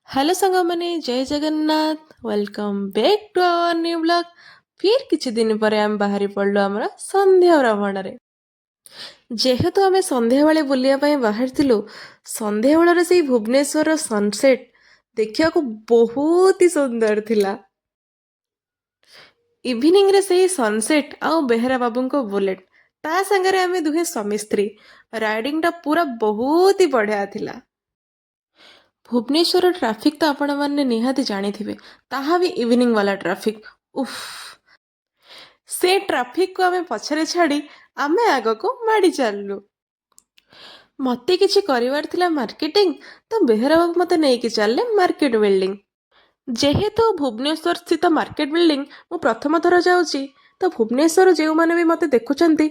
Hello ସାଙ୍ଗମାନେ, ଜୟ Jagannath. Welcome back to our new vlog. ଫିର୍ କିଛି ଦିନ ପରେ ଆମେ ବାହାରି ପଡ଼ିଲୁ ଆମର ସନ୍ଧ୍ୟା ଭ୍ରମଣରେ। ଯେହେତୁ ଆମେ ସନ୍ଧ୍ୟାବେଳେ ବୁଲିବା ପାଇଁ ବାହାରିଥିଲୁ, ସନ୍ଧ୍ୟାବେଳର ସେଇ ଭୁବନେଶ୍ୱରର ସନସେଟ୍ ଦେଖିବାକୁ ବହୁତ ହି ସୁନ୍ଦର ଥିଲା। ଇଭିନିଂରେ ସେଇ ସନସେଟ୍ ଆଉ ବେହେରା ବାବୁଙ୍କ ବୁଲେଟ୍, ତା ସାଙ୍ଗରେ ଆମେ ଦୁହେଁ ସ୍ୱାମୀ ସ୍ତ୍ରୀ ରାଇଡିଂଟା ପୁରା ବହୁତ ହି ବଢ଼ିଆ ଥିଲା। ଭୁବନେଶ୍ୱର ଟ୍ରାଫିକ୍ ତ ଆପଣମାନେ ନିହାତି ଜାଣିଥିବେ, ତାହା ବି ଇଭିନିଂ ବାଲା ଟ୍ରାଫିକ୍। ଉଫ୍, ସେ ଟ୍ରାଫିକକୁ ଆମେ ପଛରେ ଛାଡ଼ି ଆମେ ଆଗକୁ ମାଡ଼ି ଚାଲିଲୁ। ମୋତେ କିଛି କରିବାର ଥିଲା ମାର୍କେଟିଂ, ତ ବେହେରା ବାବୁ ମୋତେ ନେଇକି ଚାଲିଲେ ମାର୍କେଟ ବିଲ୍ଡିଂ। ଯେହେତୁ ଭୁବନେଶ୍ୱର ସ୍ଥିତ ମାର୍କେଟ ବିଲ୍ଡିଂ ମୁଁ ପ୍ରଥମ ଥର ଯାଉଛି, ତ ଭୁବନେଶ୍ୱର ଯେଉଁମାନେ ବି ମୋତେ ଦେଖୁଛନ୍ତି,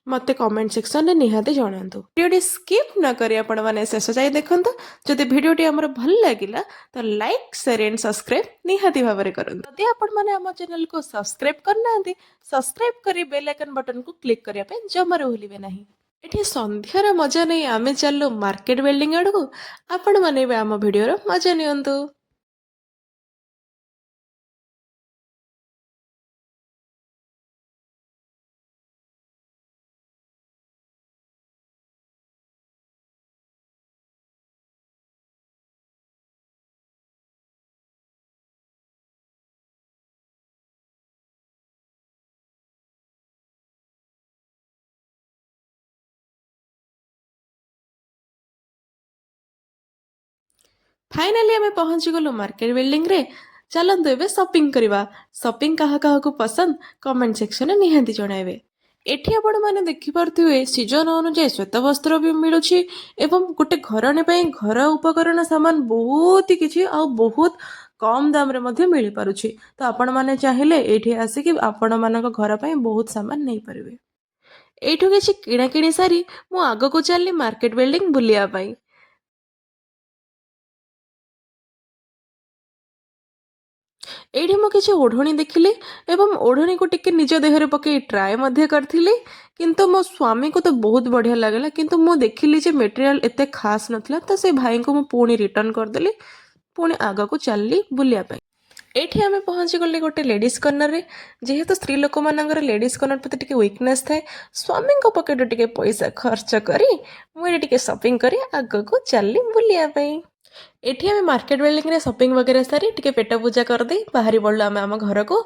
ମୋତେ କମେଣ୍ଟ ସେକ୍ସନରେ ନିହାତି ଜଣାନ୍ତୁ। ଭିଡ଼ିଓଟି ସ୍କିପ୍ ନ କରି ଆପଣମାନେ ଶେଷ ଯାଏ ଦେଖନ୍ତୁ। ଯଦି ଭିଡ଼ିଓଟି ଆମର ଭଲ ଲାଗିଲା, ତ ଲାଇକ୍, ସେୟାର ଆଣ୍ଡ ସବସ୍କ୍ରାଇବ୍ ନିହାତି ଭାବରେ କରନ୍ତୁ। ଯଦି ଆପଣମାନେ ଆମ ଚ୍ୟାନେଲକୁ ସବସ୍କ୍ରାଇବ୍ କରିନାହାନ୍ତି, ସବସ୍କ୍ରାଇବ୍ କରି ବେଲ୍ ଆଇକନ୍ ବଟନକୁ କ୍ଲିକ୍ କରିବା ପାଇଁ ଜମାରୁ ଭୁଲିବେ ନାହିଁ। ଏଠି ସନ୍ଧ୍ୟାର ମଜା ନେଇ ଆମେ ଚାଲିଲୁ ମାର୍କେଟ ବିଲ୍ଡିଂ ଆଡ଼କୁ। ଆପଣମାନେ ବି ଆମ ଭିଡ଼ିଓର ମଜା ନିଅନ୍ତୁ। ଫାଇନାଲି ଆମେ ପହଞ୍ଚିଗଲୁ ମାର୍କେଟ ବିଲ୍ଡିଂରେ। ଚାଲନ୍ତୁ ଏବେ ସପିଂ କରିବା। ସପିଂ କାହା କାହାକୁ ପସନ୍ଦ, କମେଣ୍ଟ ସେକ୍ସନରେ ନିହାତି ଜଣାଇବେ। ଏଠି ଆପଣମାନେ ଦେଖିପାରୁଥିବେ, ସିଜନ ଅନୁଯାୟୀ ଶ୍ୱେତ ବସ୍ତ୍ର ବି ମିଳୁଛି ଏବଂ ଗୋଟେ ଘରଣୀ ପାଇଁ ଘର ଉପକରଣ ସାମାନ ବହୁତ କିଛି ଆଉ ବହୁତ କମ୍ ଦାମରେ ମଧ୍ୟ ମିଳିପାରୁଛି। ତ ଆପଣମାନେ ଚାହିଁଲେ ଏଇଠି ଆସିକି ଆପଣମାନଙ୍କ ଘର ପାଇଁ ବହୁତ ସାମାନ ନେଇପାରିବେ। ଏଇଠୁ କିଛି କିଣାକିଣି ସାରି ମୁଁ ଆଗକୁ ଚାଲିଲି ମାର୍କେଟ ବିଲ୍ଡିଂ ବୁଲିବା ପାଇଁ। ଏଇଠି ମୁଁ କିଛି ଓଢ଼ଣୀ ଦେଖିଲି ଏବଂ ଓଢ଼ଣୀକୁ ଟିକେ ନିଜ ଦେହରେ ପକେଇ ଟ୍ରାଏ ମଧ୍ୟ କରିଥିଲି। କିନ୍ତୁ ମୋ ସ୍ୱାମୀକୁ ତ ବହୁତ ବଢ଼ିଆ ଲାଗିଲା, କିନ୍ତୁ ମୁଁ ଦେଖିଲି ଯେ ମେଟେରିଆଲ ଏତେ ଖାସ୍ ନଥିଲା। ତ ସେ ଭାଇଙ୍କୁ ମୁଁ ପୁଣି ରିଟର୍ନ କରିଦେଲି। ପୁଣି ଆଗକୁ ଚାଲିଲି ବୁଲିବା ପାଇଁ। ଏଇଠି ଆମେ ପହଞ୍ଚିଗଲେ ଗୋଟେ ଲେଡ଼ିଜ୍ କର୍ଣ୍ଣରରେ। ଯେହେତୁ ସ୍ତ୍ରୀ ଲୋକମାନଙ୍କର ଲେଡ଼ିଜ୍ କର୍ଣ୍ଣର ପ୍ରତି ଟିକେ ୱିକନେସ୍ ଥାଏ, ସ୍ୱାମୀଙ୍କ ପକେଟରୁ ଟିକେ ପଇସା ଖର୍ଚ୍ଚ କରି ମୁଁ ଏଠି ଟିକେ ସପିଂ କରି ଆଗକୁ ଚାଲିଲି ବୁଲିବା ପାଇଁ। ଏଠି ଆମେ ମାର୍କେଟ ବିଲ୍ଡିଂରେ ସପିଂ ବଗେରା ସାରି, ଟିକେ ପେଟ ପୂଜା କରିଦେଇ ବାହାରି ପଡ଼ିଲୁ ଆମେ ଆମ ଘରକୁ।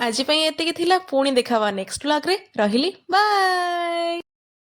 ଆଜି ପାଇଁ ଏତିକି ଥିଲା। ପୁଣି ଦେଖା ହବା ନେକ୍ସଟ ବ୍ଲଗ୍ରେ। ରହିଲି, ବାଏ।